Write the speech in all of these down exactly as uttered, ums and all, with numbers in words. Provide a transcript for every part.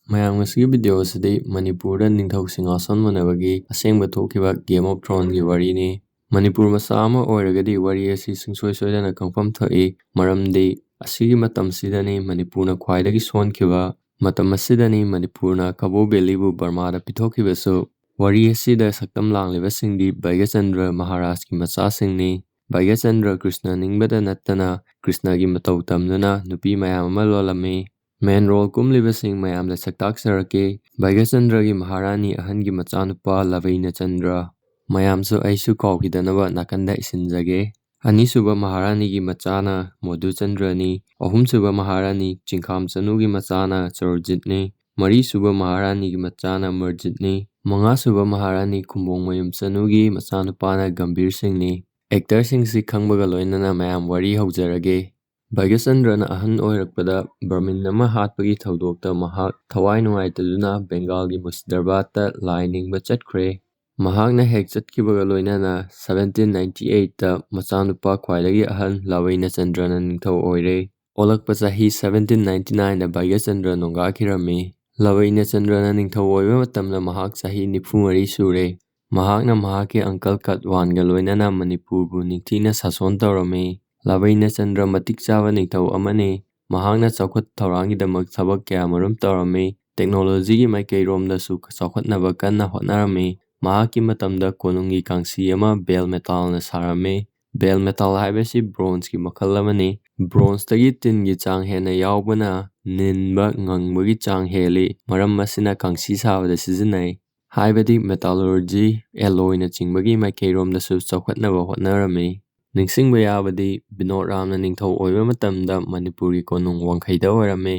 ꯃꯌꯥꯝ, ꯉꯁꯤꯒꯤ ꯚꯤꯗꯤꯑꯣ ꯑꯁꯤꯗꯤ ꯃꯅꯤꯄꯨꯔꯗ ꯅꯤꯡꯊꯧ ꯁꯤꯡꯍꯥꯁꯟ ꯃꯨꯟꯅꯕꯒꯤ ꯑꯁꯦꯡꯕ ꯊꯣꯛꯈꯤꯕ Game of Throneꯒꯤ ꯋꯥꯔꯤꯅꯤ꯫ ꯃꯅꯤꯄꯨꯔ ꯃꯆꯥ ꯑꯃ ꯑꯣꯏꯔꯒꯗꯤ ꯋꯥꯔꯤ ꯑꯁꯤ ꯁꯨꯡꯁꯣꯏ ꯁꯣꯏꯗꯅ ꯈꯪꯐꯝ ꯊꯣꯛꯏ, ꯃꯔꯝꯗꯤ ꯑꯁꯤꯒꯤ ꯃꯇꯝꯁꯤꯗꯅꯤ ꯃꯅꯤꯄꯨꯔꯅ ꯈ꯭ꯋꯥꯏꯗꯒꯤ ꯁꯣꯟꯈꯤꯕ, ꯃꯇꯝ ꯑꯁꯤꯗꯅꯤ ꯃꯅꯤꯄꯨꯔꯅ ꯀꯕꯣ ꯚꯦꯂꯤꯕꯨ ꯕꯔꯃꯥꯗ ꯄꯤꯊꯣꯛꯈꯤꯕꯁꯨ꯫ ꯋꯥꯔꯤ ꯑꯁꯤꯗ ꯁꯛꯇꯝ ꯂꯥꯡꯂꯤꯕꯁꯤꯡꯗꯤ ꯚꯩꯒꯆꯟꯗ꯭ꯔ ꯃꯍꯥꯔꯥꯖꯀꯤ ꯃꯆꯥꯁꯤꯡꯅꯤ꯫ ꯚꯩꯒꯆꯟꯗ꯭ꯔ ꯀ꯭ꯔꯤꯁꯅ ꯅꯤꯡꯕꯗ ꯅꯠꯇꯅ ꯀ꯭ꯔꯤꯁꯅꯒꯤ ꯃꯇꯧ ꯇꯝꯗꯨꯅ ꯅꯨꯄꯤ ꯃꯌꯥꯝ ꯑꯃ ꯂꯣꯜꯂꯝꯃꯤ꯫ Main role ꯀꯨꯝꯂꯤꯕꯁꯤꯡ ꯃꯌꯥꯝꯗ ꯁꯛꯇꯥꯛꯆꯔꯛꯀꯦ꯫ ꯚꯩꯒꯆꯟꯗ꯭ꯔꯒꯤ ꯃꯍꯥꯔꯥꯅꯤ ꯑꯍꯟꯒꯤ ꯃꯆꯥꯅꯨꯄꯥ ꯂꯕꯩꯅꯆꯟꯗ꯭ꯔ꯫ ꯃꯌꯥꯝꯁꯨ ꯑꯩꯁꯨ ꯀꯥꯎꯈꯤꯗꯅꯕ ꯅꯥꯀꯟꯗ ꯏꯁꯤꯟꯖꯒꯦ꯫ ꯑꯅꯤꯁꯨꯕ ꯃꯍꯥꯔꯥꯅꯤꯒꯤ ꯃꯆꯥꯅ ꯃꯣꯗꯨꯆꯟꯗ꯭ꯔꯅꯤ꯫ ꯑꯍꯨꯝꯁꯨꯕ ꯃꯍꯥꯔꯥꯅꯤ ꯆꯤꯡꯈꯥꯝ ꯆꯅꯨꯒꯤ ꯃꯆꯥꯅ ꯆꯔꯣꯖꯤꯠꯅꯤ꯫ ꯃꯔꯤꯁꯨꯕ ꯃꯍꯥꯔꯥꯅꯤꯒꯤ ꯃꯆꯥꯅ ꯃꯔꯖꯤꯠꯅꯤ꯫ ꯃꯉꯥꯁꯨꯕ ꯃꯍꯥꯔꯥꯅꯤ ꯈꯨꯝꯕꯣꯡꯃꯌꯨꯝ ꯆꯅꯨꯒꯤ ꯃꯆꯥꯅꯨꯄꯥꯅ ꯒꯝꯚꯤꯔ ꯁꯤꯡꯅꯤ꯫ Actorꯁꯤꯡꯁꯤ ꯈꯪꯕꯒ ꯂꯣꯏꯅꯅ ꯃꯌꯥꯝ ꯋꯥꯔꯤ ꯍꯧꯖꯔꯒꯦ꯫ ꯚꯩꯒꯆꯟꯗ꯭ꯔꯅ ꯑꯍꯟ ꯑꯣꯏꯔꯛꯄꯗ ꯕ꯭ꯔꯃꯤꯟ ꯑꯃ ꯍꯥꯠꯄꯒꯤ ꯊꯧꯗꯣꯛꯇ ꯃꯍꯥꯛ ꯊꯋꯥꯏ ꯅꯨꯡꯉꯥꯏꯇꯗꯨꯅ ꯕꯦꯡꯒꯥꯜꯒꯤ ꯃꯨꯔꯁꯤꯗꯥꯕꯥꯗꯇ ꯂꯥꯏ ꯅꯤꯡꯕ ꯆꯠꯈ꯭ꯔꯦ꯫ ꯃꯍꯥꯛꯅ ꯍꯦꯛ ꯆꯠꯈꯤꯕꯒ ꯂꯣꯏꯅꯅ seventeen ninety eightꯇ ꯃꯆꯥꯅꯨꯄꯥ ꯈ꯭ꯋꯥꯏꯗꯒꯤ ꯑꯍꯟ ꯂꯕꯩꯅꯆꯟꯗ꯭ꯔꯅ ꯅꯤꯡꯊꯧ ꯑꯣꯏꯔꯦ꯫ ꯑꯣꯜꯂꯛꯄ ꯆꯍꯤ seventeen ninety nineꯗ ꯚꯩꯒꯆꯟꯗ꯭ꯔ ꯅꯣꯡꯒꯥꯈꯤꯔꯝꯃꯤ꯫ ꯂꯕꯩꯅꯆꯟꯗ꯭ꯔꯅ ꯅꯤꯡꯊꯧ ꯑꯣꯏꯕ ꯃꯇꯝꯗ ꯃꯍꯥꯛ ꯆꯍꯤ ꯅꯤꯐꯨ ꯃꯔꯤ ꯁꯨꯔꯦ꯫ ꯃꯍꯥꯛꯅ ꯃꯍꯥꯛꯀꯤ uncle ꯀꯠꯋꯥꯟꯒ ꯂꯣꯏꯅꯅ ꯃꯅꯤꯄꯨꯔꯕꯨ ꯅꯤꯡꯊꯤꯅ ꯁꯥꯁꯣꯟ ꯇꯧꯔꯝꯃꯤ꯫ ꯂꯕꯩꯅꯆꯟꯗ꯭ꯔ ꯃꯇꯤꯛ ꯆꯥꯕ ꯅꯤꯡꯊꯧ ꯑꯃꯅꯤ꯫ ꯃꯍꯥꯛꯅ ꯆꯥꯎꯈꯠ ꯊꯧꯔꯥꯡꯒꯤꯗꯃꯛ ꯊꯕꯛ ꯀꯌꯥꯃꯔꯨꯝ ꯇꯧꯔꯝꯃꯤ꯫ Technologyꯒꯤ ꯃꯥꯏꯀꯩꯔꯣꯝꯗꯁꯨ ꯆꯥꯎꯈꯠꯅꯕ ꯀꯟꯅ ꯍꯣꯠꯅꯔꯝꯃꯤ꯫ ꯃꯍꯥꯛꯀꯤ ꯃꯇꯝꯗ ꯀꯣꯅꯨꯡꯒꯤ ꯀꯥꯡꯁꯤ ꯑꯃ bell metalꯅ ꯁꯥꯔꯝꯃꯤ꯫ Bell metal ꯍꯥꯏꯕꯁꯤ bronzeꯀꯤ ꯃꯈꯜ ꯑꯃꯅꯤ꯫ Bronzeꯇꯒꯤ ꯇꯤꯟꯒꯤ ꯆꯥꯡ ꯍꯦꯟꯅ ꯌꯥꯎꯕꯅ ꯅꯤꯟꯕ ꯉꯪꯕꯒꯤ ꯆꯥꯡ ꯍꯦꯜꯂꯤ꯫ ꯃꯔꯝ ꯑꯁꯤꯅ ꯀꯥꯡꯁꯤ ꯁꯥꯕꯗ ꯁꯤꯖꯤꯟꯅꯩ꯫ ꯍꯥꯏꯕꯗꯤ metallurgy, alloyꯅꯆꯤꯡꯕꯒꯤ ꯃꯥꯏꯀꯩꯔꯣꯝꯗꯁꯨ ꯆꯥꯎꯈꯠꯅꯕ ꯍꯣꯠꯅꯔꯝꯃꯤ꯫ ꯅꯤꯡꯁꯤꯡꯕ ꯌꯥꯕꯗꯤ ꯕꯤꯅꯣꯗ ꯔꯥꯝꯅ ꯅꯤꯡꯊꯧ ꯑꯣꯏꯕ ꯃꯇꯝꯗ ꯃꯅꯤꯄꯨꯔꯒꯤ ꯀꯣꯅꯨꯡ ꯋꯥꯡꯈꯩꯗ ꯑꯣꯏꯔꯝꯃꯤ꯫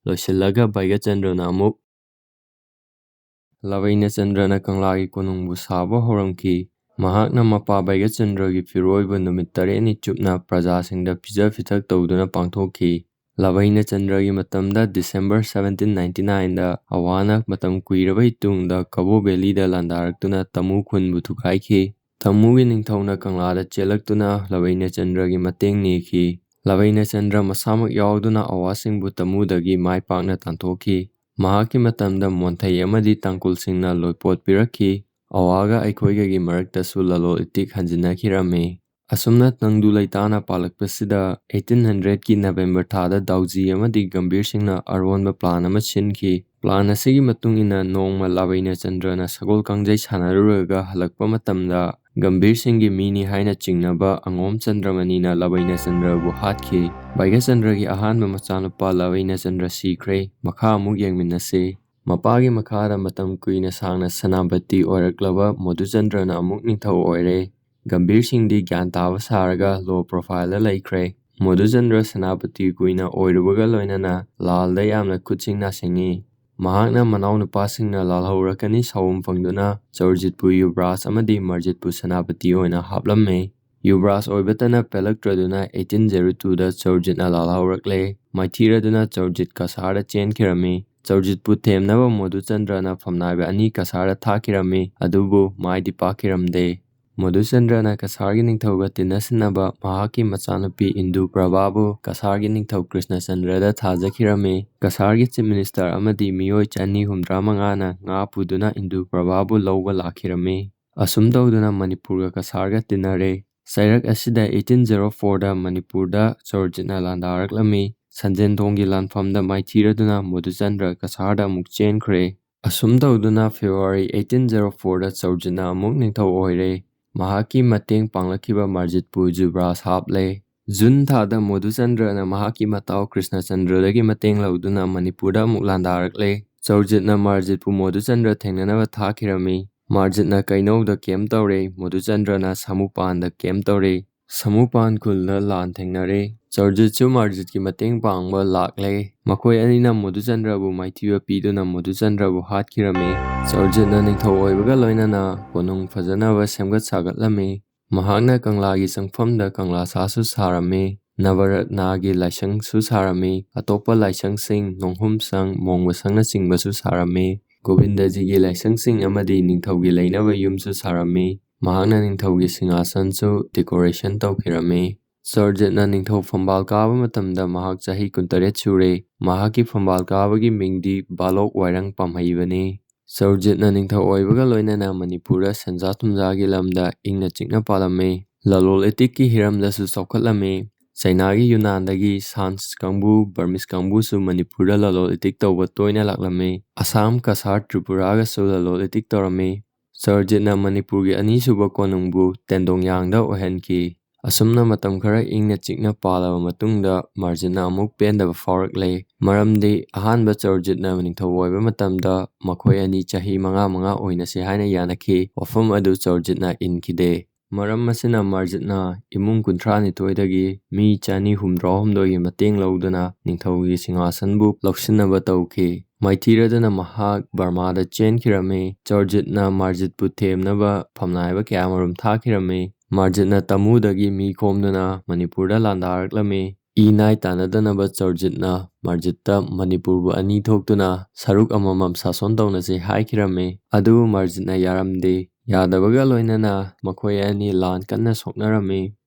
ꯂꯣꯏꯁꯤꯜꯂꯒ ꯚꯩꯒꯆꯟꯗ꯭ꯔꯅ ꯑꯃꯨꯛ ꯂꯕꯩꯅꯆꯟꯗ꯭ꯔꯅ ꯀꯪꯂꯥꯒꯤ ꯀꯣꯅꯨꯡꯕꯨ ꯁꯥꯕ ꯍꯧꯔꯝꯈꯤ꯫ ꯃꯍꯥꯛꯅ ꯃꯄꯥ ꯚꯩꯒꯆꯟꯗ꯭ꯔꯒꯤ ꯐꯤꯔꯣꯏꯕꯨ ꯅꯨꯃꯤꯠ ꯇꯔꯦꯠꯅꯤ ꯆꯨꯞꯅ ꯄ꯭ꯔꯖꯥꯁꯤꯡꯗ ꯄꯤꯖ ꯄꯤꯊꯛ ꯇꯧꯗꯨꯅ ꯄꯥꯡꯊꯣꯛꯈꯤ꯫ ꯂꯕꯩꯅꯆꯟꯗ꯭ꯔꯒꯤ ꯃꯇꯝꯗ December seventeen ninety nineꯗ ꯑꯋꯥꯅ ꯃꯇꯝ ꯀꯨꯏꯔꯕꯒꯤ ꯇꯨꯡꯗ ꯀꯕꯣ ꯚꯦꯂꯤꯗ ꯂꯥꯟꯗꯥꯔꯛꯇꯨꯅ ꯇꯃꯨ ꯈꯨꯟꯕꯨ ꯊꯨꯒꯥꯏꯈꯤ꯫ ꯇꯃꯨꯒꯤ ꯅꯤꯡꯊꯧꯅ ꯀꯪꯂꯥꯗ ꯆꯦꯜꯂꯛꯇꯨꯅ ꯂꯕꯩꯅꯆꯟꯗ꯭ꯔꯒꯤ ꯃꯇꯦꯡ ꯅꯤꯈꯤ꯫ ꯂꯕꯩꯅꯆꯟꯗ꯭ꯔ ꯃꯁꯥꯃꯛ ꯌꯥꯎꯗꯨꯅ ꯑꯋꯥꯁꯤꯡꯕꯨ ꯇꯃꯨꯗꯒꯤ ꯃꯥꯏ ꯄꯥꯛꯅ ꯇꯥꯟꯊꯣꯛꯈꯤ꯫ ꯃꯍꯥꯛꯀꯤ ꯃꯇꯝꯗ ꯃꯣꯟꯊꯩ ꯑꯃꯗꯤ ꯇꯥꯡꯈꯨꯜꯁꯤꯡꯅ ꯂꯣꯏꯄꯣꯠ ꯄꯤꯔꯛꯈꯤ꯫ ꯑꯋꯥꯒ ꯑꯩꯈꯣꯏꯒꯒꯤ ꯃꯔꯛꯇꯁꯨ ꯂꯂꯣꯟ ꯏꯇꯤꯛ ꯍꯟꯖꯤꯟꯅꯈꯤꯔꯝꯃꯤ꯫ ꯑꯁꯨꯝꯅ ꯇꯪꯗꯨ ꯂꯩꯇꯥꯅ ꯄꯥꯜꯂꯛꯄꯁꯤꯗ eighteen hundred ꯀꯤ November ꯊꯥꯗ ꯗꯥꯎꯖꯤ ꯑꯃꯗꯤ ꯒꯝꯚꯤꯔ ꯁꯤꯡꯅ ꯑꯔꯣꯟꯕ plan ꯑꯃ ꯁꯤꯟꯈꯤ꯫ Plan ꯑꯁꯤꯒꯤ ꯃꯇꯨꯡ ꯏꯟꯅ ꯅꯣꯡꯃ ꯂꯥꯕꯩꯅ ꯆꯟꯗ꯭ꯔꯅ ꯁꯒꯣꯜ ꯀꯥꯡꯖꯩ ꯁꯥꯟꯅꯔꯨꯔꯒ ꯍꯜꯂꯛꯄ ꯃꯇꯝꯗ ꯒꯝꯚꯤꯔ ꯁꯤꯡꯒꯤ ꯃꯤꯅꯤ ꯍꯥꯏꯅ ꯆꯤꯡꯅꯕ ꯑꯉꯣꯝ ꯆꯟꯗ꯭ꯔꯃꯅꯤꯅ ꯂꯥꯕꯩꯅ ꯆꯟꯗ꯭ꯔꯕꯨ ꯍꯥꯠꯈꯤ꯫ ꯚꯥꯏꯒ꯭ꯌꯆꯟꯗ꯭ꯔꯒꯤ ꯑꯍꯥꯟꯕ ꯃꯆꯥꯅꯨꯄꯥ ꯂꯥꯕꯩꯅ ꯆꯟꯗ꯭ꯔ ꯁꯤꯈ꯭ꯔꯦ꯫ ꯃꯈꯥ ꯑꯃꯨꯛ ꯌꯦꯡꯃꯤꯟꯅꯁꯤ꯫ ꯃꯄꯥꯒꯤ ꯃꯈꯥꯗ ꯃꯇꯝ ꯀꯨꯏꯅ ꯁꯥꯡꯅ ꯁꯦꯅꯥꯄꯇꯤ ꯑꯣꯏꯔꯛꯂꯕ ꯃꯣꯗꯨꯆꯟꯗ꯭ꯔꯅ ꯑꯃꯨꯛ ꯅꯤꯡꯊꯧ ꯑꯣꯏꯔꯦ꯫ ꯒꯝꯚꯤꯔ ꯁꯤꯡꯗꯤ ꯒ꯭ꯌꯥꯟ ꯇꯥꯕ ꯁꯥꯔꯒ low profile ꯗ ꯂꯩꯈ꯭ꯔꯦ꯫ ꯃꯣꯗꯨꯆꯟꯗ꯭ꯔ ꯁꯦꯅꯥꯄꯇꯤ ꯀꯨꯏꯅ ꯑꯣꯏꯔꯨꯕꯒ ꯂꯣꯏꯅꯅ ꯂꯥꯜꯗ ꯌꯥꯝꯅ ꯈꯨꯠꯁꯤꯡ ꯅꯥꯁꯤꯡꯉꯤ꯫ ꯃꯍꯥꯛꯅ ꯃꯅꯥꯎꯅꯨꯄꯥꯁꯤꯡꯅ ꯂꯥꯜꯍꯧꯔꯛꯀꯅꯤ ꯁꯥꯎꯝ ꯐꯪꯗꯨꯅ ꯆꯧꯔꯖꯤꯠꯄꯨ ꯌꯨꯕꯔꯥꯖ ꯑꯃꯗꯤ ꯃꯔꯖꯤꯠꯄꯨ ꯁꯦꯅꯥꯄꯇꯤ ꯑꯣꯏꯅ ꯍꯥꯞꯂꯝꯃꯤ꯫ ꯌꯨꯕꯔꯥꯖ ꯑꯣꯏꯕꯇꯅ ꯄꯦꯜꯂꯛꯇ꯭ꯔꯗꯨꯅ eighteen zero two ꯗ ꯆꯧꯔꯖꯤꯠꯅ ꯂꯥꯜꯍꯧꯔꯛꯂꯦ꯫ ꯃꯥꯏꯊꯤꯔꯗꯨꯅ ꯆꯧꯔꯖꯤꯠ ꯀꯁꯥꯔꯗ ꯆꯦꯟꯈꯤꯔꯝꯃꯤ꯫ ꯆꯧꯔꯖꯤꯠꯄꯨ ꯊꯦꯝꯅꯕ ꯃꯣꯗꯨꯆꯟꯗ꯭ꯔꯅ ꯐꯝꯅꯥꯏꯕ ꯑꯅꯤ ꯀꯁꯥꯔꯗ ꯊꯥꯈꯤꯔꯝꯃꯤ, ꯑꯗꯨꯕꯨ ꯃꯥꯏꯗꯤ ꯄꯥꯛꯈꯤꯔꯝꯗꯦ꯫ ꯃꯣꯗꯨꯆꯟꯗ꯭ꯔꯅ ꯀꯁꯥꯔꯒꯤ ꯅꯤꯡꯊꯧꯒ ꯇꯤꯟꯅꯁꯤꯟꯅꯕ ꯃꯍꯥꯛꯀꯤ ꯃꯆꯥꯅꯨꯄꯤ ꯏꯟꯗꯨ ꯄ꯭ꯔꯚꯥꯕꯨ ꯀꯁꯥꯔꯒꯤ ꯅꯤꯡꯊꯧ ꯀ꯭ꯔꯤꯁꯅꯆꯟꯗ꯭ꯔꯗ ꯊꯥꯖꯈꯤꯔꯝꯃꯤ꯫ ꯀꯁꯥꯔꯒꯤ Chief Minister ꯑꯃꯗꯤ ꯃꯤꯑꯣꯏ ꯆꯅꯤ ꯍꯨꯝꯗ꯭ꯔꯥ ꯃꯉꯥꯅ ꯉꯥ ꯄꯨꯗꯨꯅ ꯏꯟꯗꯨ ꯄ꯭ꯔꯚꯥꯕꯨ ꯂꯧꯕ ꯂꯥꯛꯈꯤꯔꯝꯃꯤ꯫ ꯑꯁꯨꯝ ꯇꯧꯗꯨꯅ ꯃꯅꯤꯄꯨꯔꯒ ꯀꯁꯥꯔꯒ ꯇꯤꯟꯅꯔꯦ꯫ ꯆꯩꯔꯛ ꯑꯁꯤꯗ eighteen zero four ꯗ ꯃꯅꯤꯄꯨꯔꯗ ꯆꯧꯔꯖꯤꯠꯅ ꯂꯥꯟꯗꯥꯔꯛꯂꯝꯃꯤ꯫ ꯁꯟꯖꯦꯟꯊꯣꯡꯒꯤ ꯂꯥꯟꯐꯝꯗ ꯃꯥꯏꯊꯤꯔꯗꯨꯅ ꯃꯣꯗꯨꯆꯟꯗ꯭ꯔ ꯀꯁꯥꯔꯗ ꯑꯃꯨꯛ ꯆꯦꯟꯈ꯭ꯔꯦ꯫ ꯑꯁꯨꯝ ꯇꯧꯗꯨꯅ February eighteen zero four ꯗ ꯆꯧꯔꯖꯤꯠꯅ ꯑꯃꯨꯛ ꯅꯤꯡꯊꯧ ꯑꯣꯏꯔꯦ꯫ ꯃꯍꯥꯛꯀꯤ ꯃꯇꯦꯡ ꯄꯥꯡꯂꯛꯈꯤꯕ ꯃꯔꯖꯤꯠꯄꯨ ꯖꯨꯕ꯭ꯔꯥꯖ ꯍꯥꯞꯂꯦ꯫ ꯖꯨꯟ ꯊꯥꯗ ꯃꯣꯗꯨꯆꯟꯗ꯭ꯔꯅ ꯃꯍꯥꯛꯀꯤ ꯃꯇꯥꯎ ꯀ꯭ꯔꯤꯁꯅꯆꯟꯗ꯭ꯔꯗꯒꯤ ꯃꯇꯦꯡ ꯂꯧꯗꯨꯅ ꯃꯅꯤꯄꯨꯔꯗ ꯑꯃꯨꯛ ꯂꯥꯟꯗꯥꯔꯛꯂꯦ꯫ ꯆꯧꯔꯖꯤꯠꯅ ꯃꯔꯖꯤꯠꯄꯨ ꯃꯣꯗꯨꯆꯟꯗ꯭ꯔ ꯊꯦꯡꯅꯅꯕ ꯊꯥꯈꯤꯔꯝꯃꯤ꯫ ꯃꯔꯖꯤꯠꯅ ꯀꯩꯅꯧꯗ camp ꯇꯧꯔꯦ, ꯃꯣꯗꯨꯆꯟꯗ꯭ꯔꯅ ꯁꯥꯃꯨꯄꯥꯟꯗ camp ꯇꯧꯔꯦ꯫ ꯁꯥꯃꯨꯄꯥꯟ ꯈꯨꯜꯗ ꯂꯥꯟ ꯊꯦꯡꯅꯔꯦ꯫ ꯆꯧꯔꯖꯤꯠꯁꯨ ꯃꯔꯖꯤꯠꯀꯤ ꯃꯇꯦꯡ ꯄꯥꯡꯕ ꯂꯥꯛꯂꯦ꯫ ꯃꯈꯣꯏ ꯑꯅꯤꯅ ꯃꯣꯗꯨꯆꯟꯗ꯭ꯔꯕꯨ ꯃꯥꯏꯊꯤꯕ ꯄꯤꯗꯨꯅ ꯃꯣꯗꯨꯆꯟꯗ꯭ꯔꯕꯨ ꯍꯥꯠꯈꯤꯔꯝꯃꯤ꯫ ꯆꯧꯔꯖꯤꯠꯅ ꯅꯤꯡꯊꯧ ꯑꯣꯏꯕꯒ ꯂꯣꯏꯅꯅ ꯀꯣꯅꯨꯡ ꯐꯖꯅꯕ ꯁꯦꯝꯒꯠ ꯁꯥꯒꯠꯂꯝꯃꯤ꯫ ꯃꯍꯥꯛꯅ ꯀꯪꯂꯥꯒꯤ ꯆꯪꯐꯝꯗ ꯀꯪꯂꯥ ꯁꯥꯁꯨ ꯁꯥꯔꯝꯃꯤ꯫ ꯅꯕꯔꯠꯅꯥꯒꯤ ꯂꯥꯏꯁꯪꯁꯨ ꯁꯥꯔꯝꯃꯤ꯫ ꯑꯇꯣꯞꯄ ꯂꯥꯏꯁꯪꯁꯤꯡ, ꯅꯣꯡꯍꯨꯝꯁꯪ, ꯃꯣꯡꯕꯁꯪꯅꯆꯤꯡꯕꯁꯨ ꯁꯥꯔꯝꯃꯤ꯫ ꯒꯣꯕꯤꯟꯗꯖꯤꯒꯤ ꯂꯥꯏꯁꯪꯁꯤꯡ ꯑꯃꯗꯤ ꯅꯤꯡꯊꯧꯒꯤ ꯂꯩꯅꯕ ꯌꯨꯝꯁꯨ ꯁꯥꯔꯝꯃꯤ꯫ ꯃꯍꯥꯛꯅ ꯅꯤꯡꯊꯧꯒꯤ ꯁꯤꯡꯍꯥꯁꯟꯁꯨ decoration ꯇꯧꯈꯤꯔꯝꯃꯤ꯫ ꯆꯔꯖꯤꯠꯅ ꯅꯤꯡꯊꯧ ꯐꯝꯕꯥꯜ ꯀꯥꯕ ꯃꯇꯝꯗ ꯃꯍꯥꯛ ꯆꯍꯤ ꯀꯨꯟꯇꯔꯦꯠ ꯁꯨꯔꯦ꯫ ꯃꯍꯥꯛꯀꯤ ꯐꯝꯕꯥꯜ ꯀꯥꯕꯒꯤ ꯃꯤꯡꯗꯤ ꯕꯥꯂꯣꯛ ꯋꯥꯏꯔꯪ ꯄꯥꯝꯍꯩꯕꯅꯤ꯫ ꯆꯔꯖꯤꯠꯅ ꯅꯤꯡꯊꯧ ꯑꯣꯏꯕꯒ ꯂꯣꯏꯅꯅ ꯃꯅꯤꯄꯨꯔꯗ ꯁꯦꯟꯖꯥ ꯊꯨꯝꯖꯥꯒꯤ ꯂꯝꯗ ꯏꯪꯅ ꯆꯤꯛꯅ ꯄꯥꯜꯂꯝꯃꯤ꯫ ꯂꯂꯣꯜ ꯏꯇꯤꯛꯀꯤ ꯍꯤꯔꯝꯗꯁꯨ ꯆꯥꯎꯈꯠꯂꯝꯃꯤ꯫ ꯆꯩꯅꯥꯒꯤ ꯌꯨꯅꯥꯟꯗꯒꯤ ꯁꯥꯟꯁ ꯀꯥꯡꯕꯨ, ꯕꯔꯃꯤꯁ ꯀꯥꯡꯕꯨꯁꯨ ꯃꯅꯤꯄꯨꯔꯗ ꯂꯂꯣꯜ ꯏꯇꯤꯛ ꯇꯧꯕ ꯇꯣꯏꯅ ꯂꯥꯛꯂꯝꯃꯤ꯫ ꯑꯁꯥꯝ, ꯀꯁꯥꯔ, ꯇ꯭ꯔꯤꯄꯨꯔꯥꯒꯁꯨ ꯂꯂꯣꯜ ꯏꯇꯤꯛ ꯇꯧꯔꯝꯃꯤ꯫ ꯆꯔꯖꯤꯠꯅ ꯃꯅꯤꯄꯨꯔꯒꯤ ꯑꯅꯤꯁꯨꯕ ꯀꯣꯅꯨꯡꯕꯨ ꯇꯦꯟꯗꯣꯡꯌꯥꯡꯗ ꯑꯣꯏꯍꯟꯈꯤ꯫ ꯑꯁꯨꯝꯅ ꯃꯇꯝ ꯈꯔ ꯏꯪꯅ ꯆꯤꯛꯅ ꯄꯥꯜꯂꯕ ꯃꯇꯨꯡꯗ ꯃꯥꯔꯖꯤꯠꯅ ꯑꯃꯨꯛ ꯄꯦꯟꯗꯕ ꯐꯥꯎꯔꯛꯂꯦ꯫ ꯃꯔꯝꯗꯤ ꯑꯍꯥꯟꯕ ꯆꯔꯖꯤꯠꯅ ꯅꯤꯡꯊꯧ ꯑꯣꯏꯕ ꯃꯇꯝꯗ ꯃꯈꯣꯏ ꯑꯅꯤ ꯆꯍꯤ ꯃꯉꯥ ꯃꯉꯥ ꯑꯣꯏꯅꯁꯤ ꯍꯥꯏꯅ ꯌꯥꯅꯈꯤ꯫ ꯋꯥꯐꯝ ꯑꯗꯨ ꯆꯔꯖꯤꯠꯅ ꯏꯟꯈꯤꯗꯦ꯫ ꯃꯔꯝ ꯑꯁꯤꯅ ꯃꯥꯔꯖꯤꯠꯅ ꯏꯃꯨꯡ ꯀꯨꯟꯊ꯭ꯔꯥ ꯅꯤꯊꯣꯏꯗꯒꯤ ꯃꯤ ꯆꯅꯤ ꯍꯨꯝꯗ꯭ꯔꯥ ꯍꯨꯝꯗꯣꯏꯒꯤ ꯃꯇꯦꯡ ꯂꯧꯗꯨꯅ ꯅꯤꯡꯊꯧꯒꯤ ꯁꯤꯡꯍꯥꯁꯟꯕꯨ ꯂꯧꯁꯤꯟꯅꯕ ꯇꯧꯈꯤ꯫ ꯃꯥꯏꯊꯤꯔꯗꯨꯅ ꯃꯍꯥꯛ ꯕꯔꯃꯥꯗ ꯆꯦꯟꯈꯤꯔꯝꯃꯤ꯫ ꯆꯔꯖꯤꯠꯅ ꯃꯥꯔꯖꯤꯠꯄꯨ ꯊꯦꯝꯅꯕ ꯐꯝꯅꯥꯏꯕ ꯀꯌꯥꯃꯔꯨꯝ ꯊꯥꯈꯤꯔꯝꯃꯤ꯫ ꯃꯥꯔꯖꯤꯠꯅ ꯇꯃꯨꯗꯒꯤ ꯃꯤ ꯈꯣꯝꯗꯨꯅ ꯃꯅꯤꯄꯨꯔꯗ ꯂꯥꯟꯗꯥꯔꯛꯂꯝꯃꯤ꯫ ꯏ ꯅꯥꯏ ꯇꯥꯟꯅꯗꯅꯕ ꯆꯔꯖꯤꯠꯅ ꯃꯥꯔꯖꯤꯠꯇ ꯃꯅꯤꯄꯨꯔꯕꯨ ꯑꯅꯤ ꯊꯣꯛꯇꯨꯅ ꯁꯔꯨꯛ ꯑꯃꯃꯝ ꯁꯥꯁꯣꯟ ꯇꯧꯅꯁꯤ ꯍꯥꯏꯈꯤꯔꯝꯃꯤ꯫ ꯑꯗꯨꯕꯨ ꯃꯥꯔꯖꯤꯠꯅ ꯌꯥꯔꯝꯗꯦ꯫ ꯌꯥꯗꯕꯒ ꯂꯣꯏꯅꯅ ꯃꯈꯣꯏ ꯑꯅꯤ ꯂꯥꯟ ꯀꯟꯅ ꯁꯣꯛꯅꯔꯝꯃꯤ꯫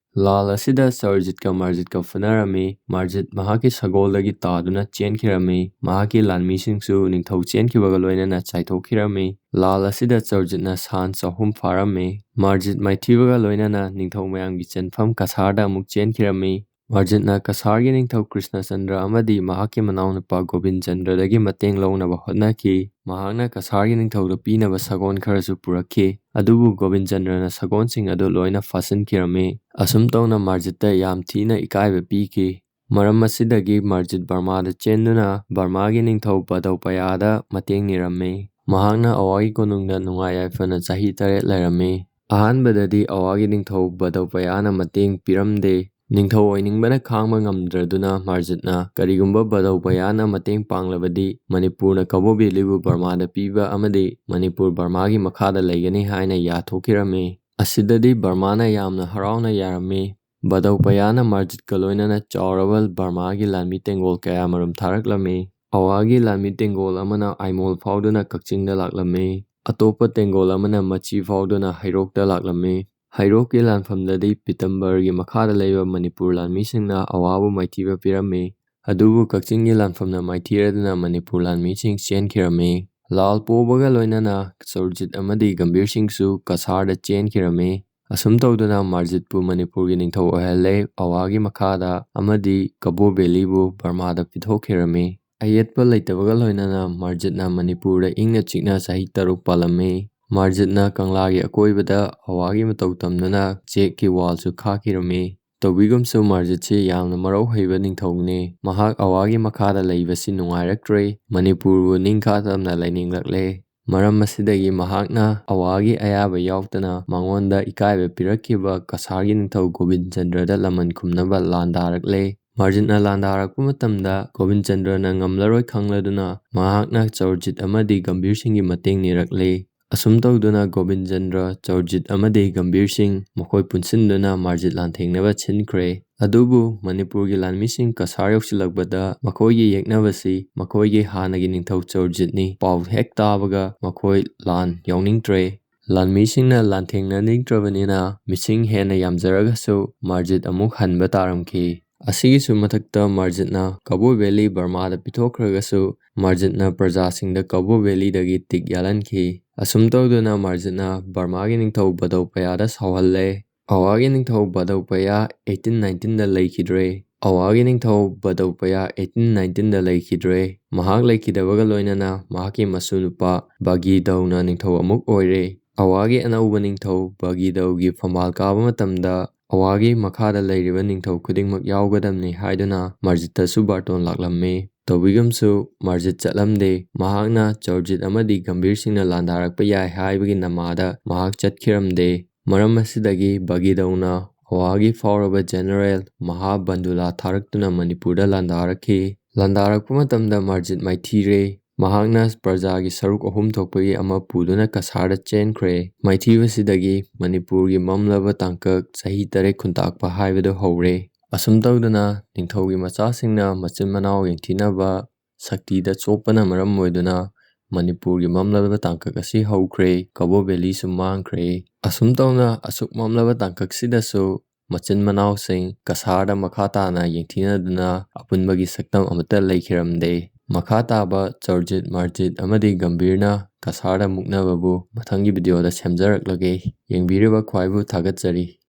ꯂꯥꯜ ꯑꯁꯤꯗ ꯆꯔꯖꯤꯠꯀ ꯃꯥꯔꯖꯤꯠꯀ ꯐꯨꯅꯔꯝꯃꯤ꯫ ꯃꯥꯔꯖꯤꯠ ꯃꯍꯥꯛꯀꯤ ꯁꯒꯣꯜꯗꯒꯤ ꯇꯥꯗꯨꯅ ꯆꯦꯟꯈꯤꯔꯝꯃꯤ꯫ ꯃꯍꯥꯛꯀꯤ ꯂꯥꯟꯃꯤꯁꯤꯡꯁꯨ ꯅꯤꯡꯊꯧ ꯆꯦꯟꯈꯤꯕꯒ ꯂꯣꯏꯅꯅ ꯆꯥꯏꯊꯣꯛꯈꯤꯔꯝꯃꯤ꯫ ꯂꯥꯜ ꯑꯁꯤꯗ ꯆꯔꯖꯤꯠꯅ ꯁꯥꯟꯁ ꯑꯍꯨꯝ ꯐꯥꯔꯝꯃꯤ꯫ ꯃꯥꯔꯖꯤꯠ ꯃꯥꯏꯊꯤꯕꯒ ꯂꯣꯏꯅꯅ ꯅꯤꯡꯊꯧ ꯃꯌꯥꯝꯒꯤ ꯆꯦꯟꯐꯝ ꯀꯁꯥꯔꯗ ꯑꯃꯨꯛ ꯆꯦꯟꯈꯤꯔꯝꯃꯤ꯫ ꯃꯥꯔꯖꯤꯠꯅ ꯀꯁꯥꯔꯒꯤ ꯅꯤꯡꯊꯧ ꯀ꯭ꯔꯤꯁꯅꯆꯟꯗ꯭ꯔ ꯑꯃꯗꯤ ꯃꯍꯥꯛꯀꯤ ꯃꯅꯥꯎꯅꯨꯄꯥ ꯒꯣꯕꯤꯟꯆꯟꯗ꯭ꯔꯗꯒꯤ ꯃꯇꯦꯡ ꯂꯧꯅꯕ ꯍꯣꯠꯅꯈꯤ꯫ ꯃꯍꯥꯛꯅ ꯀꯁꯥꯔꯒꯤ ꯅꯤꯡꯊꯧꯗ ꯄꯤꯅꯕ ꯁꯒꯣꯜ ꯈꯔꯁꯨ ꯄꯨꯔꯛꯈꯤ꯫ ꯑꯗꯨꯕꯨ ꯒꯣꯕꯤꯟꯆꯟꯗ꯭ꯔꯅ ꯁꯒꯣꯜꯁꯤꯡ ꯑꯗꯨ ꯂꯣꯏꯅ ꯐꯥꯁꯤꯟꯈꯤꯔꯝꯃꯤ꯫ ꯑꯁꯨꯝ ꯇꯧꯅ ꯃꯥꯔꯖꯤꯠꯇ ꯌꯥꯝ ꯊꯤꯅ ꯏꯀꯥꯏꯕ ꯄꯤꯈꯤ꯫ ꯃꯔꯝ ꯑꯁꯤꯗꯒꯤ ꯃꯥꯔꯖꯤꯠ ꯕꯔꯃꯥꯗ ꯆꯦꯟꯗꯨꯅ ꯕꯔꯃꯥꯒꯤ ꯅꯤꯡꯊꯧ ꯕꯗꯧꯄꯌꯥꯗ ꯃꯇꯦꯡ ꯅꯤꯔꯝꯃꯤ꯫ ꯃꯍꯥꯛꯅ ꯑꯋꯥꯒꯤ ꯀꯣꯅꯨꯡꯗ ꯅꯨꯡꯉꯥꯏ ꯌꯥꯏꯐꯅ ꯆꯍꯤ ꯇꯔꯦꯠ ꯂꯩꯔꯝꯃꯤ꯫ ꯑꯍꯥꯟꯕꯗꯗꯤ ꯑꯋꯥꯒꯤ ꯅꯤꯡꯊꯧ ꯕꯗꯧꯄꯌꯥꯅ ꯃꯇꯦꯡ ꯄꯤꯔꯝꯗꯦ꯫ ꯅꯤꯡꯊꯧ ꯑꯣꯏꯅꯤꯡꯕꯅ ꯈꯥꯡꯕ ꯉꯝꯗ꯭ꯔꯗꯨꯅ ꯃꯥꯔꯖꯤꯠꯅ ꯀꯔꯤꯒꯨꯝꯕ ꯕꯗꯧꯄꯌꯥꯅ ꯃꯇꯦꯡ ꯄꯥꯡꯂꯕꯗꯤ ꯃꯅꯤꯄꯨꯔꯅ ꯀꯕꯣ ꯚꯦꯂꯤꯕꯨ ꯕꯔꯃꯥꯗ ꯄꯤꯕ ꯑꯃꯗꯤ ꯃꯅꯤꯄꯨꯔ ꯕꯔꯃꯥꯒꯤ ꯃꯈꯥꯗ ꯂꯩꯒꯅꯤ ꯍꯥꯏꯅ ꯌꯥꯊꯣꯛꯈꯤꯔꯝꯃꯤ꯫ ꯑꯁꯤꯗꯗꯤ ꯕꯔꯃꯥꯅ ꯌꯥꯝꯅ ꯍꯔꯥꯎꯅ ꯌꯥꯔꯝꯃꯤ꯫ ꯕꯗꯧꯄꯌꯥꯅ ꯃꯥꯔꯖꯤꯠꯀ ꯂꯣꯏꯅꯅ ꯆꯥꯎꯔꯕ ꯕꯔꯃꯥꯒꯤ ꯂꯥꯟꯃꯤ ꯇꯦꯡꯒꯣꯜ ꯀꯌꯥꯃꯔꯨꯝ ꯊꯥꯔꯛꯂꯝꯃꯤ꯫ ꯑꯋꯥꯒꯤ ꯂꯥꯟꯃꯤ ꯇꯦꯡꯒꯣꯜ ꯑꯃꯅ ꯑꯥꯏꯃꯣꯜ ꯐꯥꯎꯗꯨꯅ ꯀꯛꯆꯤꯡꯗ ꯂꯥꯛꯂꯝꯃꯤ꯫ ꯑꯇꯣꯞꯄ ꯇꯦꯡꯒꯣꯜ ꯑꯃꯅ ꯃꯆꯤ ꯐꯥꯎꯗꯨꯅ ꯍꯩꯔꯣꯛꯇ ꯂꯥꯛꯂꯝꯃꯤ꯫ ꯍꯩꯔꯣꯛꯀꯤ ꯂꯥꯟꯐꯝꯗꯗꯤ ꯄꯤꯇꯝꯕꯔꯒꯤ ꯃꯈꯥꯗ ꯂꯩꯕ ꯃꯅꯤꯄꯨꯔ ꯂꯥꯟꯃꯤꯁꯤꯡꯅ ꯑꯋꯥꯕ ꯃꯥꯏꯊꯤꯕ ꯄꯤꯔꯝꯃꯤ꯫ ꯑꯗꯨꯕꯨ ꯀꯛꯆꯤꯡꯒꯤ ꯂꯥꯟꯐꯝꯅ ꯃꯥꯏꯊꯤꯔꯗꯨꯅ ꯃꯅꯤꯄꯨꯔ ꯂꯥꯟꯃꯤꯁꯤꯡ ꯆꯦꯟꯈꯤꯔꯝꯃꯤ꯫ ꯂꯥꯜ ꯄꯣꯕꯒ ꯂꯣꯏꯅꯅ ꯆꯧꯔꯖꯤꯠ ꯑꯃꯗꯤ ꯒꯝꯚꯤꯔ ꯁꯤꯡꯁꯨ ꯀꯁꯥꯔꯗ ꯆꯦꯟꯈꯤꯔꯝꯃꯤ꯫ ꯑꯁꯨꯝ ꯇꯧꯗꯨꯅ ꯃꯥꯔꯖꯤꯠꯄꯨ ꯃꯅꯤꯄꯨꯔꯒꯤ ꯅꯤꯡꯊꯧ ꯑꯣꯏꯍꯜꯂꯦ꯫ ꯑꯋꯥꯒꯤ ꯃꯈꯥꯗ ꯑꯃꯗꯤ ꯀꯕꯣ ꯚꯦꯂꯤꯕꯨ ꯕꯔꯃꯥꯗ ꯄꯤꯊꯣꯛꯈꯤꯔꯝꯃꯤ꯫ ꯑꯌꯦꯠꯄ ꯂꯩꯇꯕꯒ ꯂꯣꯏꯅꯅ ꯃꯥꯔꯖꯤꯠꯅ ꯃꯅꯤꯄꯨꯔꯗ ꯏꯪꯅ ꯆꯤꯛꯅ ꯆꯍꯤ ꯇꯔꯨꯛ ꯄꯥꯜꯂꯝꯃꯤ꯫ ꯃꯥꯔꯖꯤꯠꯅ ꯀꯪꯂꯥꯒꯤ ꯑꯀꯣꯏꯕꯗ ꯑꯋꯥꯒꯤ ꯃꯇꯧ ꯇꯝꯗꯨꯅ ꯆꯦꯛꯀꯤ ꯋꯥꯜꯁꯨ ꯈꯥꯛꯈꯤꯔꯝꯃꯤ꯫ ꯇꯧꯕꯤꯒꯨꯝꯁꯨ ꯃꯥꯔꯖꯤꯠꯁꯤ ꯌꯥꯝꯅ ꯃꯔꯧ ꯍꯩꯕ ꯅꯤꯡꯊꯧꯅꯤ꯫ ꯃꯍꯥꯛ ꯑꯋꯥꯒꯤ ꯃꯈꯥꯗ ꯂꯩꯕꯁꯤ ꯅꯨꯡꯉꯥꯏꯔꯛꯇ꯭ꯔꯦ꯫ ꯃꯅꯤꯄꯨꯔꯕꯨ ꯅꯤꯡꯈꯥ ꯇꯝꯅ ꯂꯩꯅꯤꯡꯂꯛꯂꯦ꯫ ꯃꯔꯝ ꯑꯁꯤꯗꯒꯤ ꯃꯍꯥꯛꯅ ꯑꯋꯥꯒꯤ ꯑꯌꯥꯕ ꯌꯥꯎꯗꯅ ꯃꯉꯣꯟꯗ ꯏꯀꯥꯏꯕ ꯄꯤꯔꯛꯈꯤꯕ ꯀꯁꯥꯔꯒꯤ ꯅꯤꯡꯊꯧ ꯒꯣꯕꯤꯟ ꯆꯟꯗ꯭ꯔꯗ ꯂꯃꯟ ꯈꯨꯝꯅꯕ ꯂꯥꯟꯗꯥꯔꯛꯂꯦ꯫ ꯃꯥꯔꯖꯤꯠꯅ ꯂꯥꯟꯗꯥꯔꯛꯄ ꯃꯇꯝꯗ ꯒꯣꯕꯤꯟ ꯆꯟꯗ꯭ꯔꯅ ꯉꯝꯂꯔꯣꯏ ꯈꯪꯂꯗꯨꯅ ꯃꯍꯥꯛꯅ ꯆꯧꯔꯖꯤꯠ ꯑꯃꯗꯤ ꯒꯝꯚꯤꯔ ꯁꯤꯡꯒꯤ ꯃꯇꯦꯡ ꯅꯤꯔꯛꯂꯦ꯫ ꯑꯁꯨꯝ ꯇꯧꯗꯨꯅ ꯒꯣꯕꯤꯟ ꯆꯟꯗ꯭ꯔ, ꯆꯧꯔꯖꯤꯠ ꯑꯃꯗꯤ ꯒꯝꯚꯤꯔ ꯁꯤꯡ ꯃꯈꯣꯏ ꯄꯨꯟꯁꯤꯟꯗꯨꯅ ꯃꯥꯔꯖꯤꯠ ꯂꯥꯟꯊꯦꯡꯅꯕ ꯁꯤꯟꯈ꯭ꯔꯦ꯫ ꯑꯗꯨꯕꯨ ꯃꯅꯤꯄꯨꯔꯒꯤ ꯂꯥꯟꯃꯤꯁꯤꯡ ꯀꯁꯥꯔ ꯌꯧꯁꯤꯜꯂꯛꯄꯗ ꯃꯈꯣꯏꯒꯤ ꯌꯦꯛꯅꯕꯁꯤ ꯃꯈꯣꯏꯒꯤ ꯍꯥꯟꯅꯒꯤ ꯅꯤꯡꯊꯧ ꯆꯧꯔꯖꯤꯠꯅꯤ ꯄꯥꯎ ꯍꯦꯛ ꯇꯥꯕꯒ ꯃꯈꯣꯏ ꯂꯥꯟ ꯌꯥꯎꯅꯤꯡꯗ꯭ꯔꯦ꯫ ꯂꯥꯟꯃꯤꯁꯤꯡꯅ ꯂꯥꯟꯊꯦꯡꯅꯅꯤꯡꯗ꯭ꯔꯕꯅꯤꯅ ꯃꯤꯁꯤꯡ ꯍꯦꯟꯅ ꯌꯥꯝꯖꯔꯒꯁꯨ ꯃꯥꯔꯖꯤꯠ ꯑꯃꯨꯛ ꯍꯟꯕ ꯇꯥꯔꯝꯈꯤ꯫ ꯑꯁꯤꯒꯤꯁꯨ ꯃꯊꯛꯇ ꯃꯥꯔꯖꯤꯠꯅ ꯀꯕꯣ ꯚꯦꯂꯤ ꯕꯔꯃꯥꯗ ꯄꯤꯊꯣꯛꯈ꯭ꯔꯒꯁꯨ ꯃꯥꯔꯖꯤꯠꯅ ꯄ꯭ꯔꯖꯥꯁꯤꯡꯗ ꯀꯕꯣ ꯚꯦꯂꯤꯗꯒꯤ ꯇꯤꯛ ꯌꯥꯜꯍꯟꯈꯤ꯫ ꯑꯁꯨꯝ ꯇꯧꯗꯨꯅ ꯃꯥꯔꯖꯤꯠꯅ ꯕꯔꯃꯥꯒꯤ ꯅꯤꯡꯊꯧ ꯕꯗꯧꯄꯌꯥꯗ ꯁꯥꯎꯍꯜꯂꯦ꯫ ꯑꯋꯥꯒꯤ ꯅꯤꯡꯊꯧ ꯕꯗꯧꯄꯌꯥ eighteen nineteenꯗ ꯂꯩꯈꯤꯗ꯭ꯔꯦ꯫ ꯑꯋꯥꯒꯤ ꯅꯤꯡꯊꯧ ꯕꯗꯧꯄꯌꯥ eighteen nineteenꯗ ꯂꯩꯈꯤꯗ꯭ꯔꯦ꯫ ꯃꯍꯥꯛ ꯂꯩꯈꯤꯗꯕꯒ ꯂꯣꯏꯅꯅ ꯃꯍꯥꯛꯀꯤ ꯃꯁꯨ ꯅꯨꯄꯥ ꯕꯒꯤꯗꯧꯅ ꯅꯤꯡꯊꯧ ꯑꯃꯨꯛ ꯑꯣꯏꯔꯦ꯫ ꯑꯋꯥꯒꯤ ꯑꯅꯧꯕ ꯅꯤꯡꯊꯧ ꯕꯒꯤꯗꯧꯒꯤ ꯐꯝꯕꯥꯜ ꯀꯥꯕ ꯃꯇꯝꯗ ꯑꯋꯥꯒꯤ ꯃꯈꯥꯗ ꯂꯩꯔꯤꯕ ꯅꯤꯡꯊꯧ ꯈꯨꯗꯤꯡꯃꯛ ꯌꯥꯎꯒꯗꯕꯅꯤ ꯍꯥꯏꯗꯨꯅ ꯃꯥꯔꯖꯤꯠꯇꯁꯨ ꯕꯥꯔꯇꯣꯟ ꯂꯥꯛꯂꯝꯃꯤ꯫ ꯇꯧꯕꯤꯒꯨꯝꯁꯨ ꯃꯥꯔꯖꯤꯠ ꯆꯠꯂꯝꯗꯦ꯫ ꯃꯍꯥꯛꯅ ꯆꯧꯔꯖꯤꯠ ꯑꯃꯗꯤ ꯒꯝꯚꯤꯔ ꯁꯤꯡꯅ ꯂꯥꯟꯗꯥꯔꯛꯄ ꯌꯥꯏ ꯍꯥꯏꯕꯒꯤ ꯅꯃꯥꯗ ꯃꯍꯥꯛ ꯆꯠꯈꯤꯔꯝꯗꯦ꯫ ꯃꯔꯝ ꯑꯁꯤꯗꯒꯤ ꯕꯒꯤꯗꯧꯅ ꯑꯋꯥꯒꯤ ꯐꯥꯎꯔꯕ ꯖꯦꯅꯔꯦꯜ ꯃꯍꯥꯕꯟꯗꯨꯂꯥ ꯊꯥꯔꯛꯇꯨꯅ ꯃꯅꯤꯄꯨꯔꯗ ꯂꯥꯟꯗꯥꯔꯛꯈꯤ꯫ ꯂꯥꯟꯗꯥꯔꯛꯄ ꯃꯇꯝꯗ ꯃꯥꯔꯖꯤꯠ ꯃꯥꯏꯊꯤꯔꯦ꯫ ꯃꯍꯥꯛꯅ ꯄ꯭ꯔꯖꯥꯒꯤ ꯁꯔꯨꯛ ꯑꯍꯨꯝ ꯊꯣꯛꯄꯒꯤ ꯑꯃ ꯄꯨꯗꯨꯅ ꯀꯁꯥꯔꯗ ꯆꯦꯟꯈ꯭ꯔꯦ꯫ ꯃꯥꯏꯊꯤꯕꯁꯤꯗꯒꯤ ꯃꯅꯤꯄꯨꯔꯒꯤ ꯃꯝꯂꯕ ꯇꯥꯡꯀꯛ ꯆꯍꯤ ꯇꯔꯦꯠ ꯈꯨꯟꯇꯥꯛꯄ ꯍꯥꯏꯕꯗꯨ ꯍꯧꯔꯦ꯫ ꯑꯁꯨꯝ ꯇꯧꯗꯅ ꯅꯤꯡꯊꯧꯒꯤ ꯃꯆꯥꯁꯤꯡꯅ ꯃꯆꯤꯟ ꯃꯅꯥꯎ ꯌꯦꯡꯊꯤꯅꯕ ꯁꯛꯇꯤꯗ ꯆꯣꯞꯄꯅ ꯃꯔꯝ ꯑꯣꯏꯗꯨꯅ ꯃꯅꯤꯄꯨꯔꯒꯤ ꯃꯝꯂꯕ ꯇꯥꯡꯀꯛ ꯑꯁꯤ ꯍꯧꯈ꯭ꯔꯦ, ꯀꯕꯣ ꯚꯦꯂꯤꯁꯨ ꯃꯥꯡꯈ꯭ꯔꯦ꯫ ꯑꯁꯨꯝ ꯇꯧꯅ ꯑꯁꯨꯛ ꯃꯝꯂꯕ ꯇꯥꯡꯀꯛꯁꯤꯗꯁꯨ ꯃꯆꯤꯟ ꯃꯅꯥꯎꯁꯤꯡ ꯀꯁꯥꯔꯗ ꯃꯈꯥ ꯇꯥꯅ ꯌꯦꯡꯊꯤꯅꯗꯨꯅ ꯑꯄꯨꯟꯕꯒꯤ ꯁꯛꯇꯝ ꯑꯃꯠꯇ ꯂꯩꯈꯤꯔꯝꯗꯦ꯫ ꯃꯈꯥ ꯇꯥꯕ ꯆꯔꯖꯤꯠ, ꯃꯥꯔꯖꯤꯠ ꯑꯃꯗꯤ ꯒꯝꯚꯤꯔꯅ ꯀꯁꯥꯔꯗ ꯃꯨꯛꯅꯕꯕꯨ ꯃꯊꯪꯒꯤ ꯚꯤꯗꯤꯑꯣꯗ ꯁꯦꯝꯖꯔꯛꯂꯒꯦ꯫ ꯌꯦꯡꯕꯤꯔꯤꯕ ꯈ꯭ꯋꯥꯏꯕꯨ ꯊꯥꯒꯠꯆꯔꯤ꯫